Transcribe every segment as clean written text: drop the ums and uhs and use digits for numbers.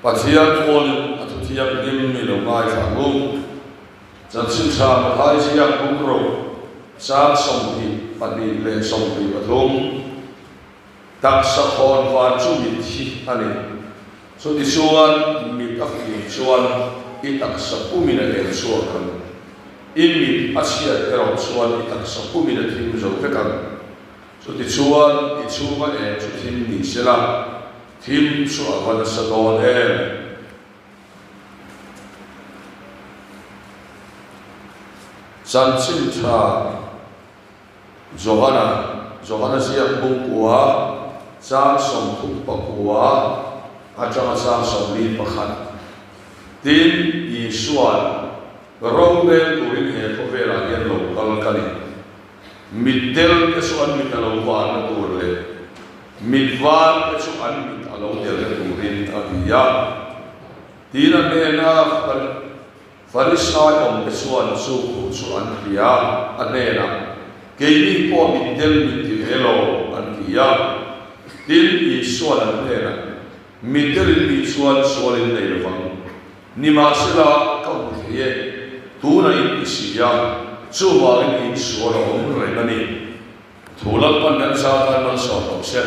Pathian pawlin a thuthianghlim mi lo ngaithla ang u. Chanchin tha Mathai ziak bung ro chang 22 leh 23, Taksa khawn van chu mit hi a ni. Chutichuan mit a fim chuan i taksa pumin a eng chhuak ang. I mit a chhiat erawh chuan i taksa pumin a thim zo vek ang. Chutichuan i chhunga eng chu thim ni sela, Thim chu a va nasa dawn em? Chanchin tha Johana, Johana ziak bungkua, chang 39 atanga chang 41. Tin, Isua'n rorel turin he khawvelah hian lo kal ka ni. Mitdel te chu an mit a lo varna tur leh mit var te chu an mit a lo delna turin a ti a. Tin a hnena Farisai awm te chuan chu thu chu an hria a, a hnenah, Keini pawh mitdel min ti ve lo, an ti a. Tin, Isua'n an hnenah, Mitdel in nih chuan sual in nei lovang. Nimahsela, ka hmu thei e, tunah in ti si a, chuvangin in sual a awm reng a ni. Thu Lalpan kan zat tan malsawm rawh se.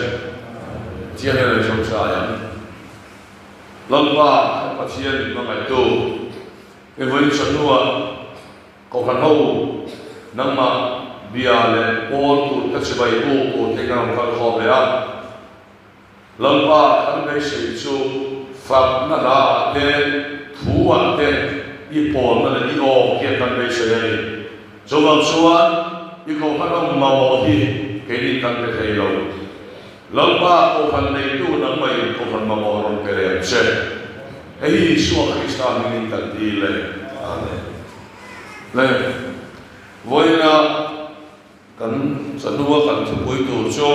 Pathian hian an zawng zai ang. Lalpa, kan Pathian in hmangaihtu, i vawiin chawhnuah Kohhran ho nangmah bia leh pawl tur ka chibai u tur te kan rawn kal khawm leh a. Lalpa kan beisei chu fakna hla ah te, thu ah te i pawlna leh i aw hian kan beisei a ni. Chuvang chuan i kohhran awm mamawh hi keini kan pe thei lo. Lalpa kohhran neitu nangmahin kohhran mamawh rawn pe leh ang che. Hei hi Isua Krista hmingin kan dil e. Amen. Le, vawiina Kan chanua kan thupui tur chu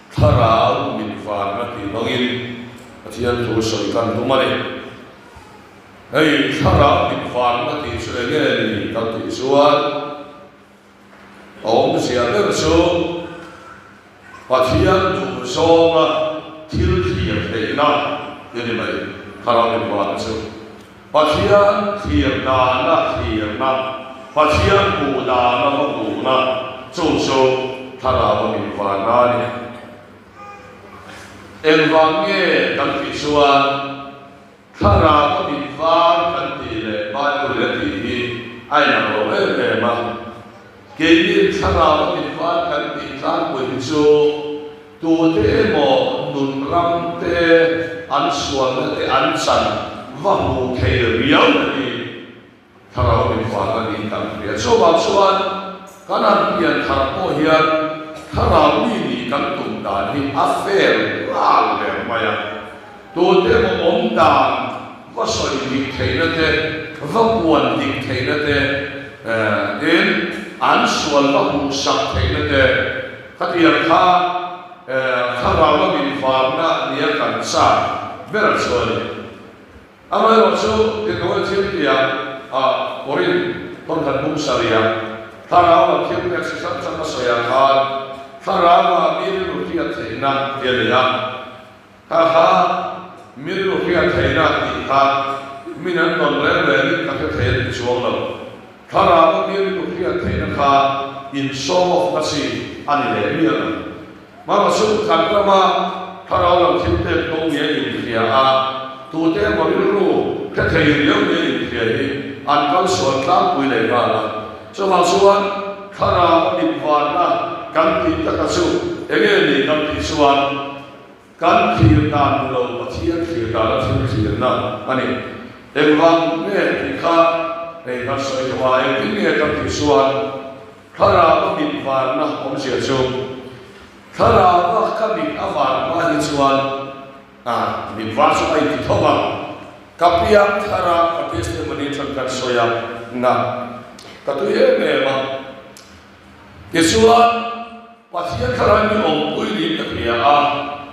Thlarau mit varna tih hmangin Pathian thu sawi kan tum a ni. Hei Thlarau mit varna tih chu eng nge ni kan tih chuan a awmzia ber chu Pathian duh zawnga thil thlir theihna ti ni mai Thlarau mit varna chu. Pathian thlir dana thlirna, Pathian hmuh dana va hmuhna, chu chu Thlarau a min varna a ni. Engvang nge kan tih chuan Thlarau a min var kan tih leh Bible a tih hi a inang lo em em a. Keini Thlarau a min var kan tih tlangpui hi chu Tute emaw nun ram te an sualna te an chan va hmu thei riau na hi Thlarau min vang a niin kan hria. Chuvang chuan kan han pian thar pawh hian Thlarau mi nih kan tum dan hi a fel nghal ber mai a. Tute emaw awm dan va sawi dik theihna te, va puan dik theihna te, tin an sual va hmuhsak theihna te, Khatiang kha thlarau a min varna nia kan chak ber chu a ni. Amaherawhchu Tinoe thiltiah a Korin thawnkhat bung sarih-ah thlarau lam thil pek chi hrang hrang a sawiah khan thlarau-ah mi rilru hriat theihna tih a nei a. Kha kha mi rilru hriat theihna tih kha min an tawn reng rengin ka hre thei a ti chuang lo. Thlarau mi rilru hriat theihna kha in show off na chi a ni leh miah lo. Hmanga chu kan rama thlarau lam thil pek dawng nge inhria a, tute emaw rilru hre thei riau nge inhria hi an kal sual tlangpui leh nghal a. Chuvang chuan thlarau a mitvarna kan tih taka chu enge ni kan tih chuan, Kan thlir dan lo Pathian thlir dan a thil thlirna a ni. Engvang nge tih kha hei kan sawi tawh a, engtin nge kan tih chuan Thlarau a mit varna awmzia chu Thlarau a ka mit a var hma hi chuan a mit var chu a inti tho a, ka piang thar a, ka testimony atang kan sawi a, na ka tui em em a. Tichuan, Pathian thlarau mi awmpui niin ka hria a,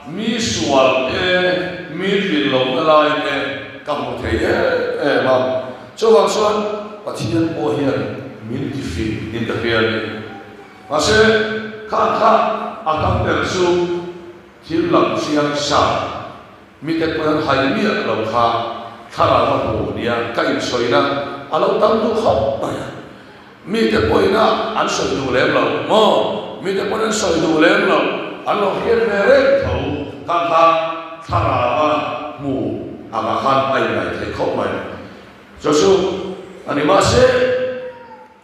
mi sual te, mi tlin lohna lai te ka hmu thei em em a. Chuvang chuan Pathian pawh hian min ti fing niin ka hria a ni. Mahse, khang kha a tam ber chu thil lam chiang sa. Mite pawn an hai miah lo kha thlarau a hmu nia ka insawina a lo tam duh khawp mai a. Mite pawina an sawi duh lem lo maw? Mite pawn an sawi duh lem lo, an lo hriat ve reng tho kha kha thlarau a hmu angah khan a inngaih theih khawp mai. Chu chu a ni mahse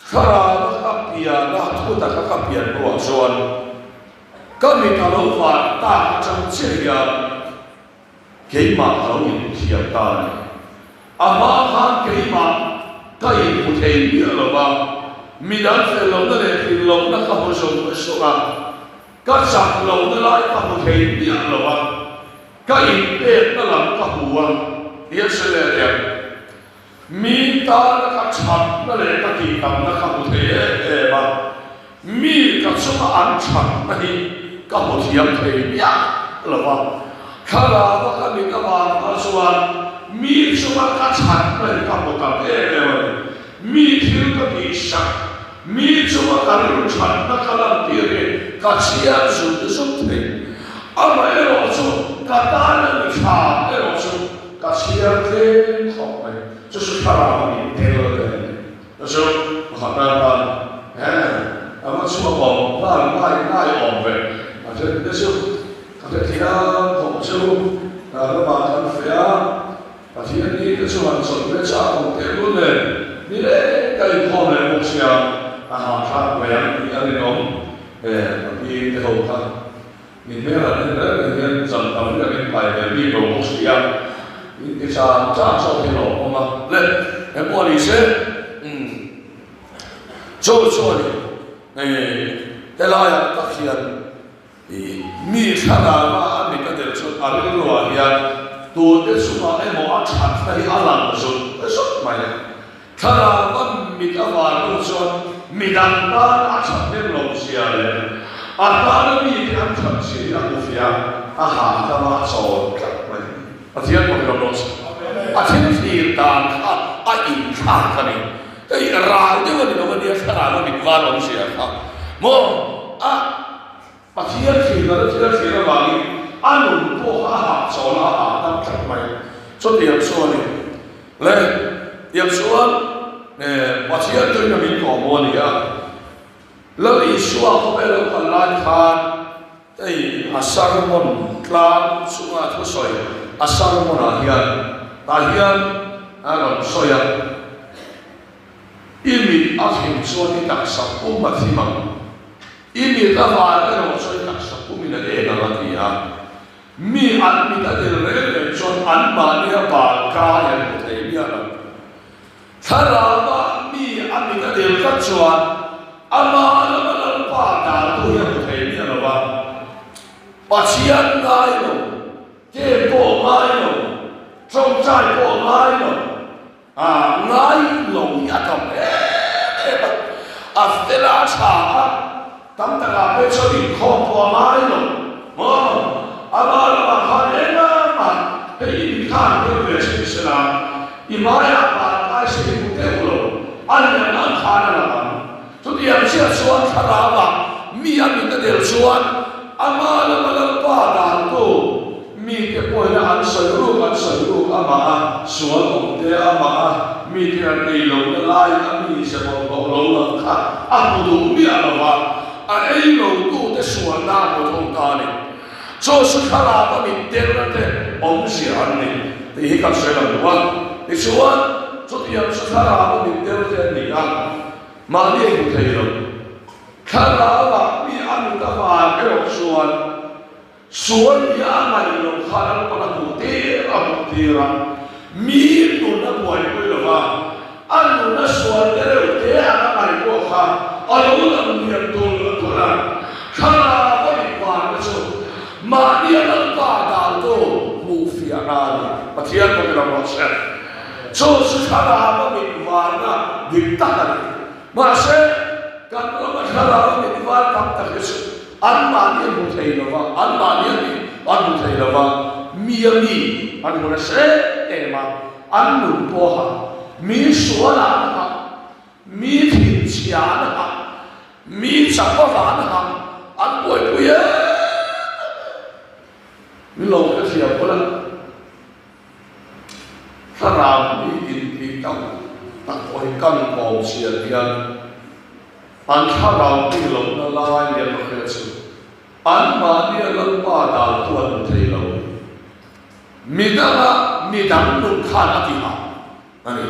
thlarau a ka pian a, thu taka ka pian hnuah chuan Ka mit a lo var tak atang chiah hian keimah ka lo inthiam ta a ni. A hma khan keimah ka inhmu thei miah lo va, midang fel lohna leh tlin lohna ka hmu zawng zawng a, ka chak lohna lai ka hmu thei miah lo va, ka inpekna lam ka hmu a, ti a sawi leh a tiang. Mi tana ka thatna leh ka tihtamna ka hmu thei em em a, mi ka chunga an thatna hi ka hmu thiam thei miah lo va. Thlarau a ka mit avang kha chuan mi chunga ka thatna hi ka hmu tam em em a ni. Mi thil ka tihsak, mi chunga ka rilru thatna ka lantir hi ka chhiar zut zut thei. Amaherawhchu ka tana mi tha erawh chu Ka chhiar tlem khawp mai. Chu chu thlarau a nih tel te a ni. Chu chu pakhat nan khan he a va chhuak awm hlan ngai ngai awm ve. A then te chu ka hre thiam khawp chu ka ramah kan feh a, Pathian ni te chu han chawlh ve chak awm teh lul nen ni reng ka inkhawm leh bawk sia a hahthlak mai ang tih a rinawm he a pi te ho kha. Min hmel an en reng reng hian zan tam hi an inpai ve bik lo bawk si a, in ti chang chang zawk hi a lo awm a. Le, he pawh a ni se, umm, chu chu a ni, hei helaiah tak hian ih mi thlarau a a mit a del chuan a rilruah hian tute chungah emaw a thatna hi a lang zut zut mai a. Thlarau a mit a var hnu chuan midang tan a that hnem lo zia leh a tana mite an that zia hi a hmu fiah a, a hahdam a, a chawl tlat mai. Pathian pawh hi lo lawm se. A thil thlir dan kha a inthlak a ni. Hei ral deuh a ni lo a nia, thlarau a mit var awm zia kha maw a Pathian thlir dan a thil a thlir avangin a nun pawh kha a hahchawl a, a hahdam tlat mai. Chutiang chu a ni. Le, tiang chuan Pathian tuina min kawhmawh a ni a. Lal Isua khawvel lo kal lai khan hei a sermon tlang chunga thusawi a sermon ah hian tah hian a rawn sawi a. I mit a thim chuan i taksa pum a thim ang. I mit a var erawh chuan i taksa pumin a eng ang a ti a. Mi an mit a del reng reng chuan anmahni a bal kai an hmu thei miah lo. Thlarauah mi a mit a del tlat chuan ama lama Lalpa daltu hi a hmu thei miah lo va. Pathian ngai lo, kem pawh ngai lo, tawngtai pawh ngai lo. A ngai lo hi a tam em em a, a fel a, a tha a, tam takah pawh chuan inkhawm pawh a ngai lo maw? Ama lamah khan engah mah hei i mit khan tel ve che ni sela, i hmaiah van kai se i hmu deuh lo, a lian ang khan a lang ang. Chutiang chiah chuan thlarauah mi a mit a del chuan ama lama Lalpa dantu mite pawhina an sawi ruk an sawi ruk amah a sual awm te amah a mite an ei lohna lai a mi ze bawlhhlawh lo lang kha a hmu duh miah lo va, a ei lotute sualna a hmu thung ta a ni. Chu chu thlarau a mit delna te awmzia an ni tih hi kan sawi lang duh a. Tichuan, chutiang chu thlarau a mit del te an ni a. Mahni a hmu thei lo. Thlarauah mi a mit avang erawh chuan sual nia a ngaih loh khan a pawn a hmuh tir a hmuh tir a, mi nun a buaipui lo va, a nun a sual te reuh te ang a ngaih pawh kha a lo lang lian tul tul a. Thlarau a mit vang te chu mahni a Lalpa daltu hmuh fiahna a ni. Pathian pawhin a ruat se. Chu chu thlarau a mit varna dik tak a ni. Mahse, kan rama thlarau a mit var tam tak hi chu anmahni a hmu thei lo va, anmahni a mi an hmu thei lo va, mi a mi an hmu nasa em em a, an nun pawha mi sual an hah, mi thinchhia an hah, mi chakawva an hah, an buaipui em em. Min lo hrethiam pawh la. Thlarau mi intih tak tak pawh hi kan kawm chian hian an thlarau mi lohna lai lian ka hria chu anmahnia Lalpa dan chu an hmu thei lo. Midanga midang nun khan a ti hah a ni.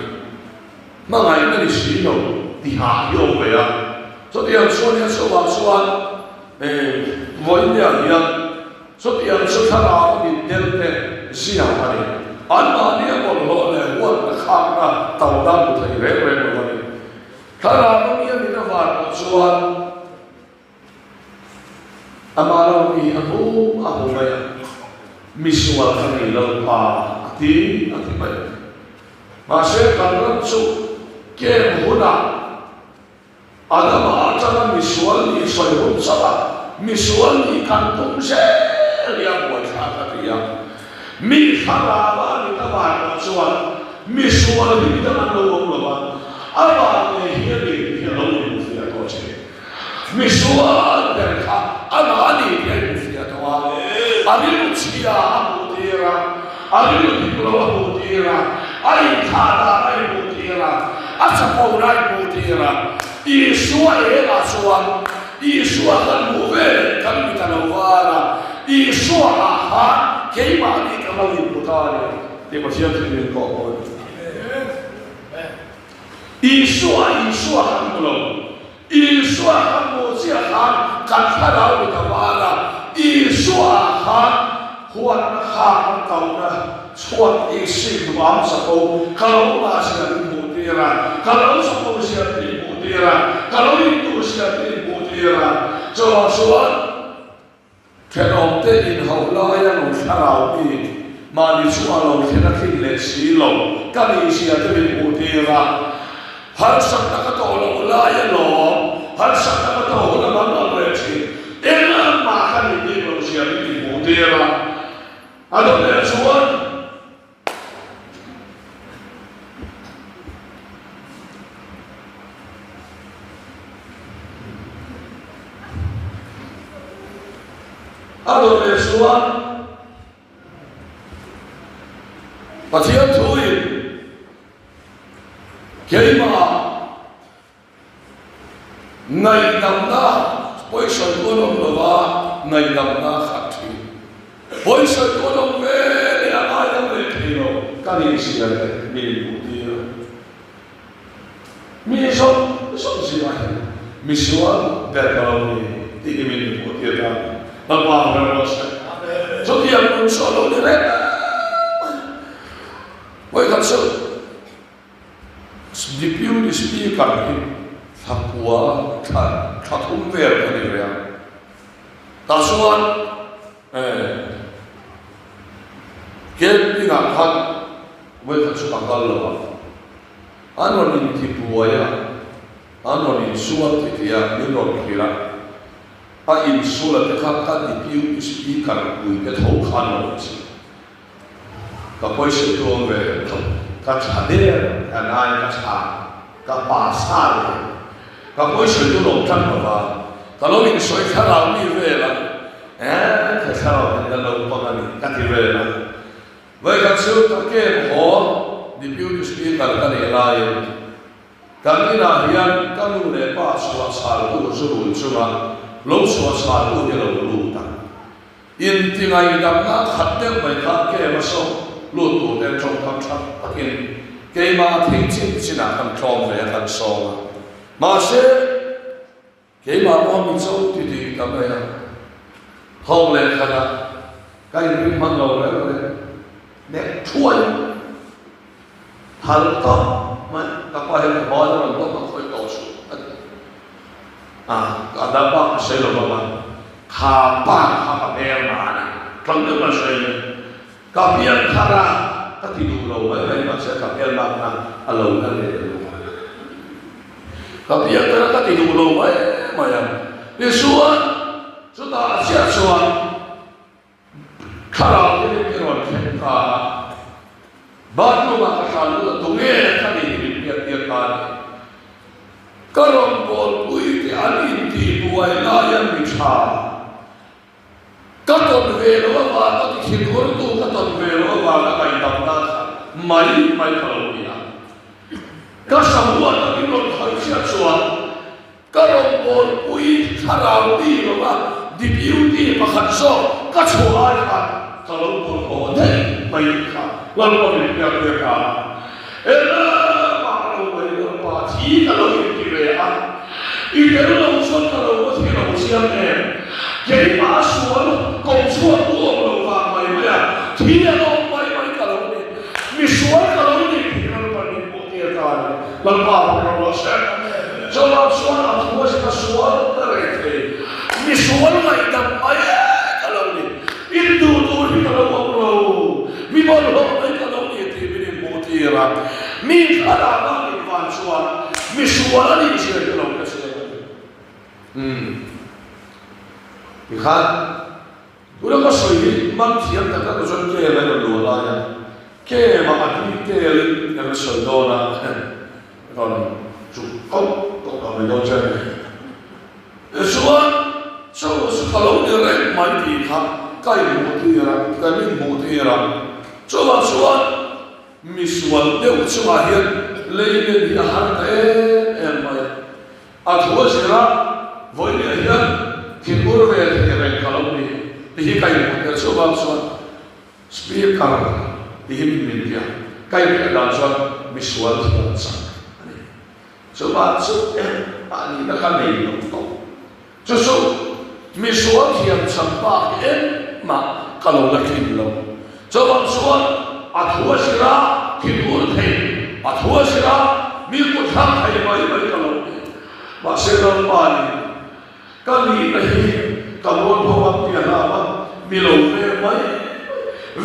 Hmangaihna ni si lo ti hah hi awm ve a. Chutiang chuan hian chuvang chuan vawinia hian chutiang chu thlarau min tel te zia a ni. Anmahni a bawlhhlawh leh huatna khakna to dan hmu thei reng reng lo a ni. Thlarau nia min a van pawh chuan Amah lo mi a hmu a hmu mai a, misual ka ni lo pa a ti a ti mai. Mahse kan ram chu kem hunah Adama atanga misual nih sawi hun chauh a, misual nih kan tum zel hi a buaithlak a ti a. Mi thlarau a mit avang pawh chuan misual hi midang an lo awm lo va, amah ngei hi a ni tih a lo inhmufiah tawh thin. Misual ber kha amah a ni tih a inhmufiah tawh a, a rilru chhia a hmuh tir a, a rilru dik lo a hmuh tir a, a inthah dan a inhmuh tir a, a chapona a inhmuh tir a. Isua engah chuan Isua kan hmuh ve leh kan mit a lo var a, Isua ah khan keimahni kan lo inhmu ta a ni tih Pathian thil min kawh pawh a ni. Isua, Isua kan hmu lo. Isua kan hmuh chiah khan kan thlarau mit a var a, Isua ah khan huatna kha kan kohna chhuat isik duham chapo ka lo mah zia min hmuh tir a, ka lo chapo zia min hmuh tir a, ka lo intuh zia min hmuh tir a, chuvang chuan thenawmte inhauh laia lo thlarau mi mahni chu a lo thlen a thin leh si lo ka nih zia te min hmuh tir a, harsatna ka tawh loh laia lawm, harsatna ka tawh hun a man ang leh thin, engmah ka nih bik loh zia min inhmuh tir a. A dawt leh chuan A dawt leh chuan Pathian thuin keimah Ngaihdamna pawisa tuan awm lova ngaihdamna khat thin. Pawisa tuan awm ve leh a ngaidam leh thei lo ka nih zia leh mi inhmuh tir a. Mi zawng zawng zingah hian misual ber ka lo ni tih hi min inhmuh tir ta a ni. Lalpa ber rawh se. Chutiang nun chu a lo ni reng mai. Vawikhat chu. Deputy Speaker hi thla kua thla thla thum vel ka ni ve a, tah chuan eh camping ah khan vawikhat chu ka kal lo a, an rawn inti buai a, an rawn insual titi a, min rawn hrilh a, a insual a te kha ka Deputy Speaker pui te tho khan a rawn chhim. Ka pawisa tu awm ve ka tha der ka nai ka tha ka pa sa ve ka pawisa tu lo tlang lo va ka lo in sawi thlarau mi vel a eh ka thlarau hian ka naupang a ni ka ti vel a vawikhat chu ka kem haw deputy speaker ka nih laiin kan inah hian ka nu leh pa chhuah chhal tu zu rul chunga lo chhuah chhal tu hi a lo lut a. Intingaidamna khat deuh mai kha kem a sawk lut tur ten tawngkam tha takin keimah thei chin chinah kan tlawm ve a kan sawm a. Mahse, keimah pawh mi cho ti ti ka mai a, thawk leh khatah ka inring hman lo reng reng nek thuai thal tawp mai ka pa hian ka hmain a rawn tawp a khawi tawh suh a ti a, a dang bak ka sawi lo vang a, kha pa kha ka hmel mah a ni, tlang deuh a sawi mai, ka pian thar a ka ti duh lo mai mai mahse ka hmel bakna a lo la leh lo a, ka pian thar a ka ti duh lo mai mai a, tichuan chutah chiah chuan. Thlarau te hi rawn thleng ta a, bathroom ah ka hran lut a, tunge ka nih hi min hriat tir ta a ni. Ka rawngbawlpui te an intihbuai laia mi tha ka tawn ve loh avanga ti thinurtu ka tawn ve loh avanga ngaihdamna kha. mai mai ka lo ni a. Ka sahuat a min rawn khawih chhiat chuan ka rawngbawlpui thlarau mi lova deputy pakhat zawk ka chhuah ai khan ka lo bawlhhlawh daih mai kha Lalpa min hriat ve ta a. Engmah lo mai Lalpa thi ka lo inti ve a, i tel lo chuan ka lo va thi lo chiang em? Keimah sual ko chhuak tu awm lo vang mai mai a, thi an awm mai mai ka lo ni. Misual ka lo ni tih Lalpa min hmuh tir ta a ni. Lalpa ka rawh rawh se. Chuvang chuan a thu a zika sual ka rei thei. Misual ngaihdam mai ka lo ni. In duh tur hi ka lo awm lo. Mi bawlhhlawh mai ka lo ni tih min inhmuh tir a. Mi thlarau a nih vang chuan misual a nih zia hi lo hre chiang a ni. Umm. Tikhan. Tuna ka sawi hi man thiam tak tak chuan kem a rawn luah lai a, kem ah a detail in kan sawi dawn a, rawn chuk kawp kawp ang mai dawn che a ni. Tichuan chu chu ka lo ni reng mai tih kha ka inhmuh tir a, kan inhmuh tir a, chuvang chuan misual deuh chungah hian leilen hi a har ta em em mai a. A thu a zir a, vawiin hian thinur ve thei reng ka lo ni ti hi ka inhmu tel chuvang chuan Speaker ti hi min min tia ka inhriat dan chuan misual thiam chak a ni. Chuvang chu engmah nihna ka nei lo tawp. Chu chu misual thiam chak bak hi engmah ka lo la thin lo. Chuvang chuan a thu a zir a, thinur thei, a thu a zir a, mi kut thlak thei mai mai ka lo ni. Mahse Lalpa nih ka nihna hi ka mual pho ang tih a hlau a, mi lo ve mai mai,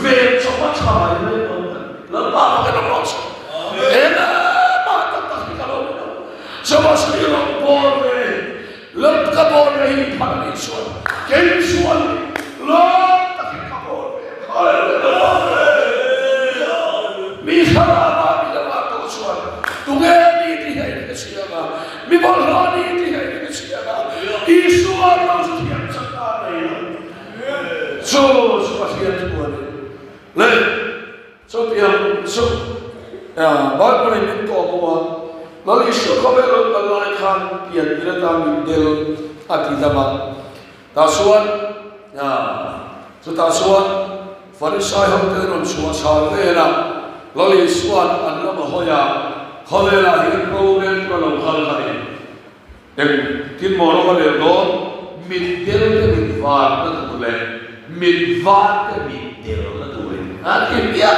ve chawp a tha mai mai lo ka ni. Lalpa fak in a ruak chho. Engmah tak tak hi ka lo ni lo. Chuvang chuan i rawn bawl ve. Lawm ka bawl ve hi phal a nih chuan kei chuan lawm takin ka bawl ve Hallelujah! Mi thlarau ah mi dang ah tawh chuan tunge ni tih hi a inhre chiang a, mi bawlhhlawh ni tih hi a inhre chiang a, Isua lo chu thiam chak a nei lo. Chu chu Pathian thu a ni. Le Chutiang chu Bible in min tawh hmu a, Lal Isua khawvel rawn kal lai khan pian tir atan min del a ti dam a. Tah chuan chutah chuan Farisai ho te rawn chhuah chhar vel a, Lal Isua'n an lam a hawi a, khawvelah hian rorel tur a lo kal kha ni. Eng tin maw rawng a lel dawn? Mit del te mit var na tur leh mit var te mit del na turin a ti hmiah.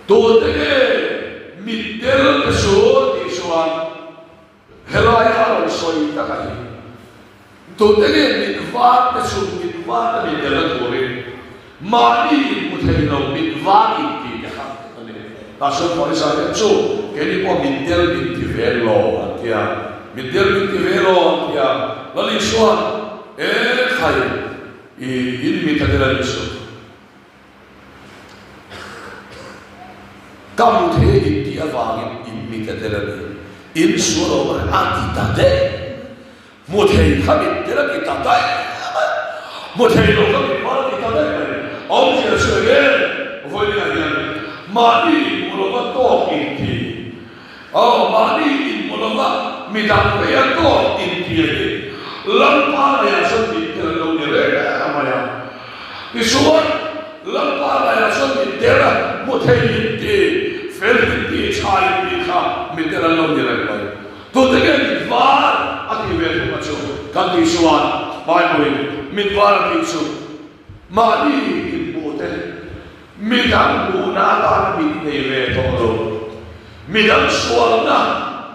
Tute nge mit del te chu tih chuan helai a rawn sawi tak a ni. Tute nge mit var te chu mit var te mit del na turin Mahni inhmu thei lo mit var inti te kha a ni. Tah chuan Farisai te chu keini pawh mit del min ti ve lo an ti a, mit del min ti ve lo an ti a. Lal Isua'n, E khai, i in mit a del a ni suh. Ka hmu thei in tih avangin in mit a del a ni. In sual awm a ni a ti ta daih. Hmu thei kha mit tel a ti ta daih mai, hmu thei lo kha mit var a ti ta daih mai. Awmzia chu eng e? Vawiinah hian mahni inhmu lova tawk inti, aw mahni inhmu lova midang veia tawk inti a ni. Lalpa laiah chuan mit tel an lo ni reng mai a. Tichuan, Lalpa laiah chuan mit tel a hmu thei inti, fel inti, tha inti kha mit tel an lo ni reng mai. Tute nge mit var a tih ve thung a chu kan tih chuan Bible in mit var a tih chu mahni inhmuh te midang hmuhna atana mit nei ve tawh lo, midang sualna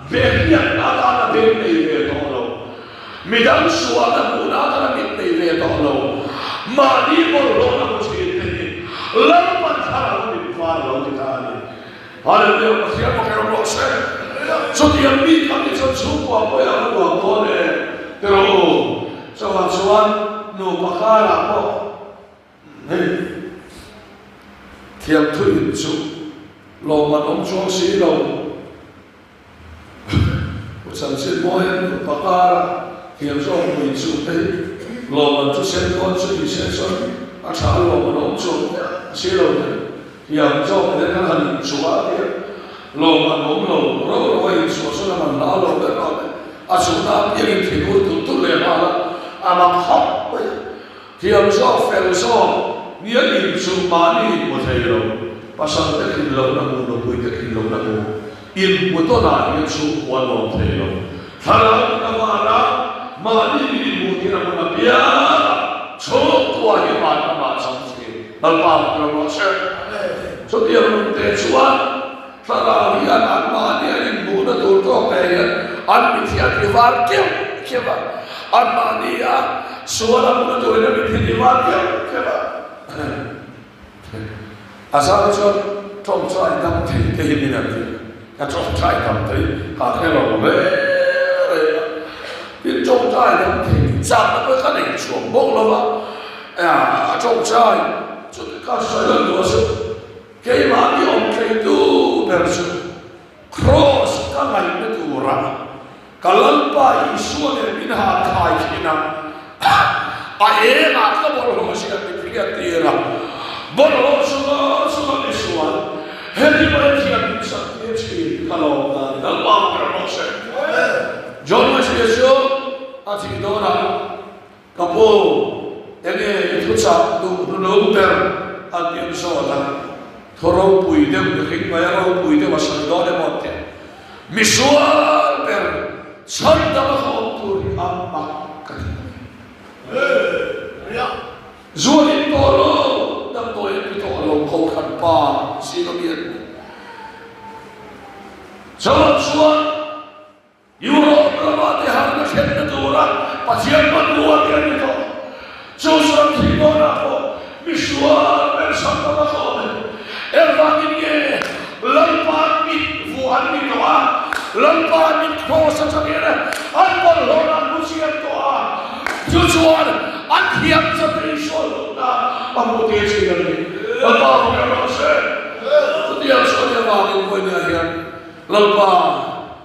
behriatna atana beng nei ve tawh lo, midang sualna hmuhna atana mit nei ve tawh lo, mahni bawlhhlawhna hmu thin te hi Lalpan thlarau a mit var a lo ti ta a ni. Hallelujah Pathian pakhat awm rawh se. Chutiang mi kha ni chuan chhungkua pawh i a va nuam dawn e ti rawh u. Chuvang chuan nupa karah pawh hei thiamthu in chu lawmman awm chuang si lo. U Chanchin mawi a nupa karah thiam zawk pui chu hei lawmman chu sen dawn chu ni se chuan a tha lawmman awm chuang si lo. Thiam zawk te khan han inchhuah a tia, lawm an awm lo, ro ro a inchhuah chuan a man hla lo ber awm e. A chhuhna apiangin thinur tulh tulh leh nghal a, a mak hawp mai a. Thiam zawk fel zawk nia inchuh mahni inhmu thei lo, pasal te thin lohna hmu, nupui te thin lohna hmu, inhmu tawnah hian chhungkua an awm thei lo. Thlarau min avana mahni min inhmuh thin a hmun apiang a, chhungkua hi van ramah chang thin. Lalpa ram rawh se. Chutiang nunte chuan thlarau hian anmahni an inhmuhna tur tawk leh hian an mithi a ti var keuh keuh a, anmahni a sual a hmuhna turin a mithi a ti var keuh keuh a. A zau chuan tawngtai dam thei te hi min an ti a, ka tawngtai dam thei ka hre lo reng reng a, tin tawngtai dam thei chakna pawh ka nei chhuak bawk lo va, a tawngtai chu ka sawi lo duh a chu keimahni awm theitu ber chu Kraws ka ngaihna tura ka Lalpa Isua nen min han khai thin a, a engah ka bawlhhlawh zia min hriat tir a, bawlhhlawh chunga chunga misual heti mai thiam min sak tir thin ka lawm dan Lalpa ber rawh se. John Wesley chu a thih dawnah Ka pu, enge i thuchah duh hnunung ber an ti an zawt a, thu ropui deuh mihring mai a ropui deuh a sawi dawn emaw an ti a, misual ber chhan dang a khawm tur hi a mak ka ti a ni. Zuan in tawh lo, damdawi an ti tawh lo, kohhran pa zing ami an ni. Chuan chuan. Europe rama te harna thlenna tura Pathian hmanrua te an ni tawh. Chu chuan thih dawnah pawh misual ber sam tam a hlawm e. Engvangin nge Lalpa mit vuah an ni tawh a, Lalpa mit kraws atangin an bawlhhlawhna an hmu chiang tawh a, chu chuan an thiam chate Isua hlutna a hmuh tir thin a ni. Lalpa rawng rawh se. Chutiang chu a nih avangin vawinia hian Lalpa,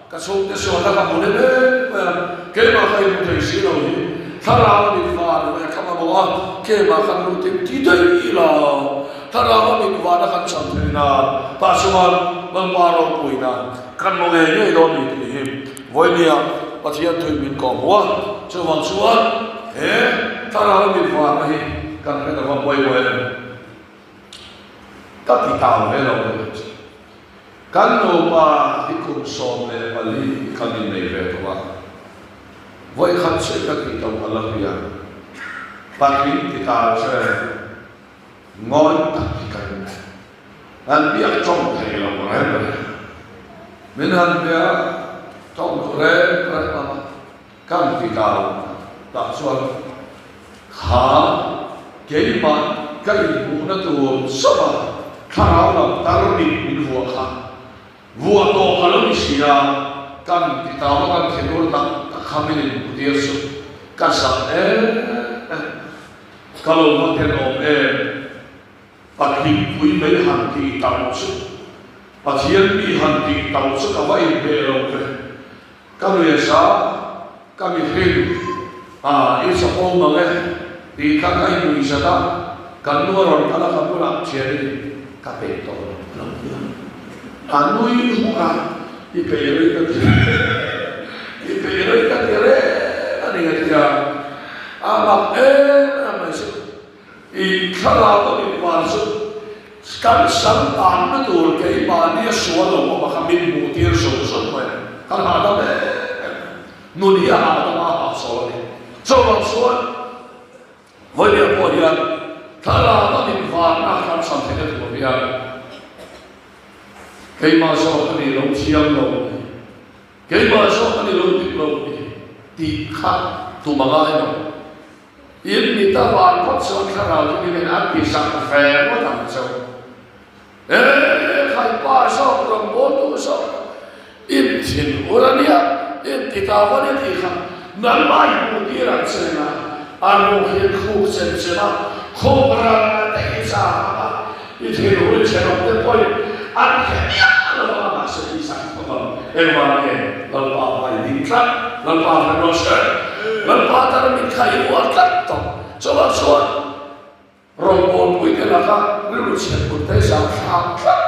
Ka chhungte sualna ka hmu leh mek mai a, keimah ka inhmu thei si lo hi thlarau a mit van ve ka mamawh a, keimah kan lut in ti daih ila thlarau a mit van a kan cham thei nan tah chuan Lalpa ropuina kan hmu ngei ngei dawn ni tih hi vawinia Pathian thuin min kawh hmu a, chuvang chuan he thlarau a mit vanna hi kan hre lova pawimawh em? Ka ti tau ve lo ve. Kan nupa hi kum 14 kan innei ve tawh a, vawikhat chiah ka tih tawh a la hria. Patling ti ta che ngawi tak hi ka ring. An biak tawng thei lo reng reng. Min han bia tawng duh reng reng ang a, kan ti ta lo tah chuan kha keimah ka inhmuhna tur chauh a thlarau lam tarmit min vuah kha vuah tawh ka lo ni si a, kan ti ta a kan thinur tak tak kha min inhmu tir chu ka zak em em, ka lo va tenawm em. Patling pui mai han tih tauh chu, Pathian mi han tih tauh chu ka va inhmeh lo ve. Ka nuiasa, ka mihring, ah, i chawpawm ang e, tih kha ka inui zat a, kan nu a rawn kal a, ka bulah thianin ka peih tawh lo a lo ti a. A nui huk a, i peih rei ka ti, i peih rei ka ti reng a ni a ti a, a mak em em mai chu. I thlarau a min van chu kan sam tanna tur keimahni a sual lo awm a kha min hmuh tir zawng zawng mai a, kan hahdam em em. Nun hi a hahdam a, a hahchawl a ni. Chuvang chuan vawinia pawh hian thlarau a min vanna kan sam theihna tur hian keimah zawk a ni lo thiam lo a ni. Keimah zawk a ni lo dik lo a ni tih kha tum a ngai lo. In mit a van phawt chuan thlarau chu nimin an ti sak ve ngawt ang cheu. E khai pa zawk rawn bawl duh zawk in thin ur a nia, in ti ta va nia tih kha nangmah i hmuh tir ang che na, a ruk hi an khuk chem chem a, khuk ral te i chang ang a, i thin ur i thenawm te pawhin an hre miah lo ang a mahse i sak thawk ang. Engvang nge Lalpa hma i ding tlat, Lalpa hre rawh se. Lalpa tar mit kha i uar tlat tawh. Chuvang chuan rawngbawlpuite laka Rilru chhiat put te zang thlak tlat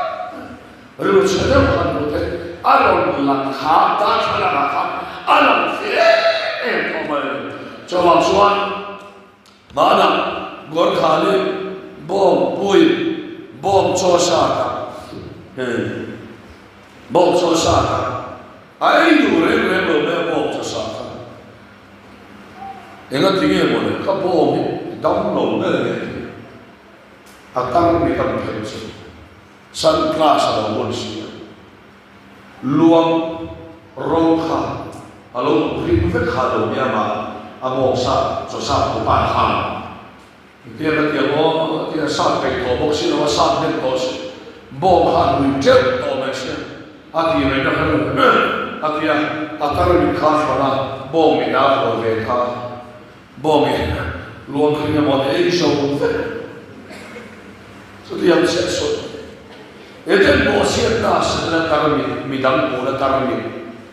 rilru chhe deuh khan hmu te a rawn lang kha darthlalang ah khan a lang fe em tawh mai a ni. Chuvang chuan hmanah Gorkhali bawng pui bawng chaw sa tak bawng chaw sa tak a ei duh reng reng lo mai a bawng chaw sa kha. Enga ti nge maw le ka bawng hi dam lo ber nge ti a tar mi kan phelh chu sun glass a lo hawn si a, luang ro kha a lo ring vek kha lo nia mah a bawng sa chaw sa tupa khan engtia ka ti ang aw tia sat peih tawh bawk si lo a sat hnem tawh si bawng kha a lui teuh tawh mai sia A ti mai ka hre lo a ti a, a kar mit kha a hrawn a, bawng mit a haw ve kha, bawng i luang kha eng emaw ei zo vek. Chutiang chiah sawi. Eden pawh chhiatna a sel a kar mit, midang hmuhna kar mit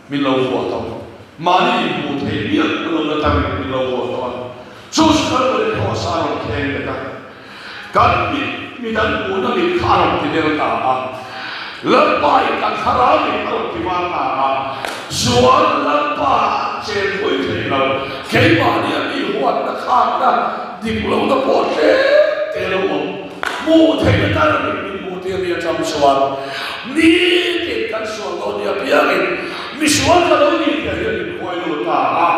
min lo vuah tawh. Mahni inhmuh theih miah lohna kar mit min lo vuah tawh a, chu chu kan rawn inhawhsa a rawn thleng vek a. Kan mit, midang hmuhna mit kha a rawn ti del ta a, Lalpa in kan thlarau mit a rawn ti var ta a, Zual Lalpa chen pui thei lo, keimahni a mi huatna khakna dik lohna pawh tlem te lo awm, hmuh theihna tar a mit min hmuh tir ni atang chuan nitin kan sual dawn ni apiangin misual ka lo ni tih ah hian min huai lut ta a,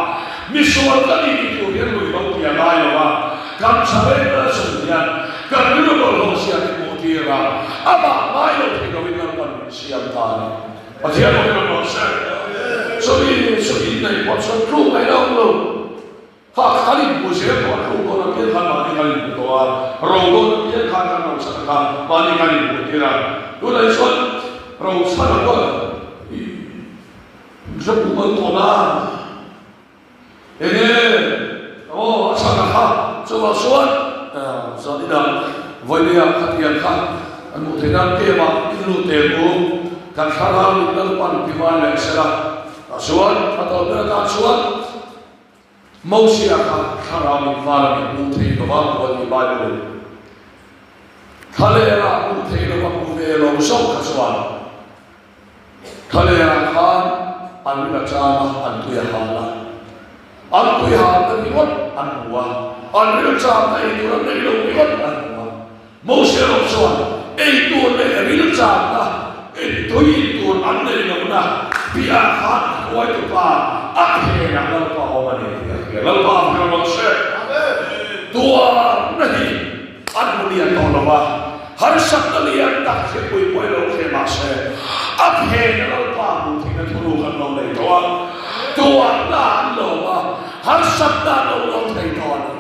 misual ka ni ti tur hian lui lo ti a ngai lo a. Kan tha reng a chung hian kan rilru bawlhhlawh zia hi hmuh tir a, amah ngai lo thei loin Lalpan min siam ta a ni. Pathian pawhin a rawn sawi. Chumi chu inneih pawh chuan tluk mai lo lo. Kha kan inhmu zel tawh a, tluk dawn apiang khan mahni kan inhmu tawh a, ro dawn apiang khan kan ro chhan kha mahni kan inhmuh tir a. Tunah hi chuan ro chhan a kual i hre pum an tawn a. Enge aw a chhan a kha chuvang chuan zan inah vawinia khatiang kha an hmuh theih nan kem ah in lut tel u kan thlarau in Lalpan ti van leh sela tah chuan a tawp ber atan chuan Mosia kha thlarau in van a min hmuh theih lova puan ni Bible in thlalera hmuh theih lova hmu ve lo zawk kha chuan Thlalêrah khan an rin a chang a, an tui a hal a. An tui hal ta ringawt an hmu a, an ril chang ta ei tur an nei lo ringawt an hmu a. Mose erawh chuan ei tur leh ril chang ta tui in tur an nei lohna piahah khan a hruaitu pa a phenah Lalpa awm a ni tih a hria. Lalpa a hmel rawh se. Tuarna hi An hmu lian tawh lo va, harsatna lian tak thilpui pawh i lo thleh mah se, a phen a Lalpa hmuh theihna thuruk an lo nei tawh a, tuarna an lawm a, harsatna an lo lawm thei tawh a ni.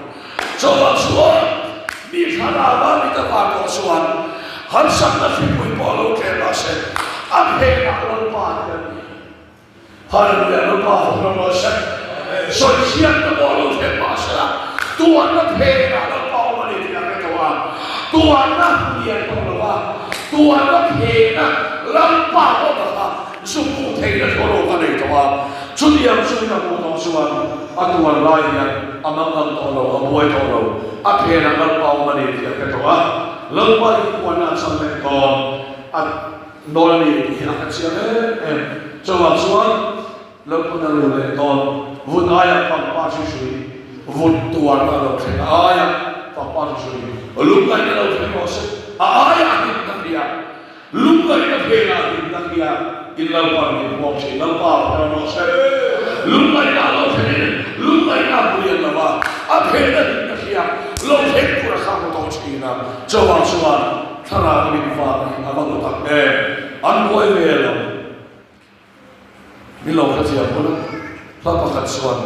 Chuvang chuan mi thlarau a mit a van tawh chuan harsatna thilpui pawh lo thleh mah se, a phenah Lalpa hi a ni. Hallelujah Lalpa fak ram rawh se. Sawi chhiatna pawh lo thlen mah sela, tuarna phenah Lalpa awm a ni tih a hre tawh a, tuarna hlian tawh lo va, tuarna phena Lalpa awm a kha zu hmuh theihna thawhlawk a nei tawh a, chutiang chu in a hmuh tawh chuan a tuar lai hian a mangang tawh lo, a buai tawh lo, a phenah Lalpa awm a ni tih a hre tawh a, Lalpa in puanna a chhan leh dawn a. Nawl a ni tih hi a hre chiang em em. Chuvang chuan Lalpun a lu leh dawn vun aiah pangpar hri hrui, vun tuarna a lo thleng a aiah pangpar hri hrui, lungngaihna lo thleng rawh se, a aiah hlimna hria, lungngaihna phenah hlimna hria in Lalpan min huam thin, Lalpa hmel rawh se. Lungngaihna a lo thlengin lungngaihna a hmu lian lo va, a phena hlimna hria lo thleng tur a kha hmu tawh thin a. Chuvang chuan Thlarau min vang hi a va hmu tak em? An buai ve lo. Min lo hrethiam hun a, hla pakhat chuan,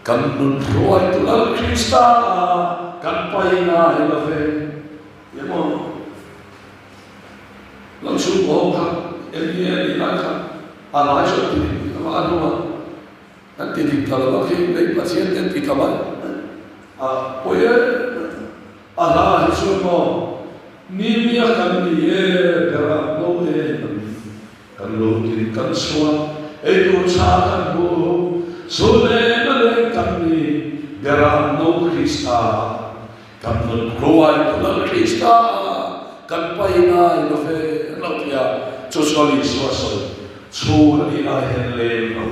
Kan nun hruaitu Lal Krista kan pai ngai lo ve. Ti maw? Lal chhungkaw ho kha MBA a nih lai kha a lai chu an ti dik a, a hnungah an ti dik ta lo a, khi lei Pathian te an ti ta mai a, pawi em em. A hla hi chuan maw mi mia kan ni e berah no e kan ni kan lo tin kan chhuah ei tur tha kan hmu chhun leh na leng kan ni berah no Krista kan nun hruai tu Lal Krista. Kan pai ngai lo ve an lo ti a, chu chuan Isua sawi, Chhun a nih lai hian leng lo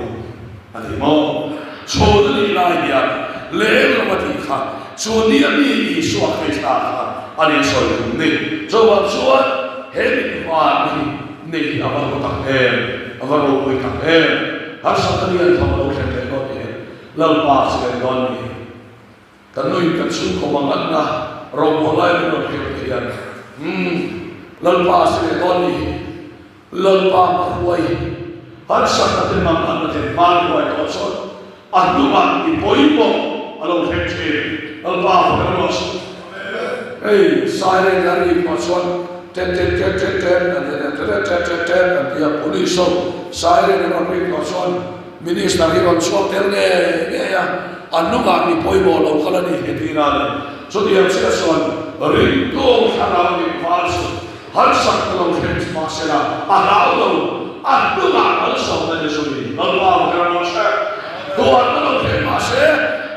a ti maw? Chhun a nih lai hian leng lo a tih kha chu ni a mi Isua Krista kha a ni sawi tum ni. Chuvang chuan he mitvar hi nei hi a va ru tak em, a va ropui tak em. Harsatna lian tham a lo thlen leh dawn ni he, Lalpa chi leh dawn ni. Kan nuin kan chhungkaw manganna rawngbawl lai min rawn hrilh te hian, Umm, Lalpa a si leh dawn ni hi, Lalpa hma hruai hi, harsatna te manganna te hma hruai tawh chuan a hnungah i pawimawh a lo thleng thin. Lalpa fak in rawh suh. Hei, siren a rik hma chuan tet tet tet tet tet an ti a, tet tet tet tet an ti a, police ho siren an rawn rik hma chuan Minister hi rawn chhuak tel ngei ngei a, a hnungah mi pawimawh lo kal a ni hi tih na ni. Chutiang chiah chuan ringtu thlarau dik val chu harsat ta lo thleng mahsela a hlau lo, a hnungah malsawmna ni zui Lalpa va kal rawh se. Tuarna lo thleng mahse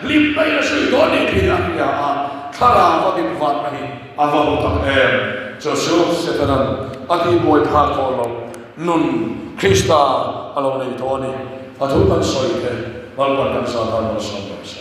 hlimna in a zui dawn ni tih a hria a, thlarau a dik vanna hi a va hu tak em. Chu chu Setanan a tihbuai phak tawh lo. Nun Krista a lo nei tawh a ni. A thu kan sawi te Lalpan kan zat a malsawm rawh se.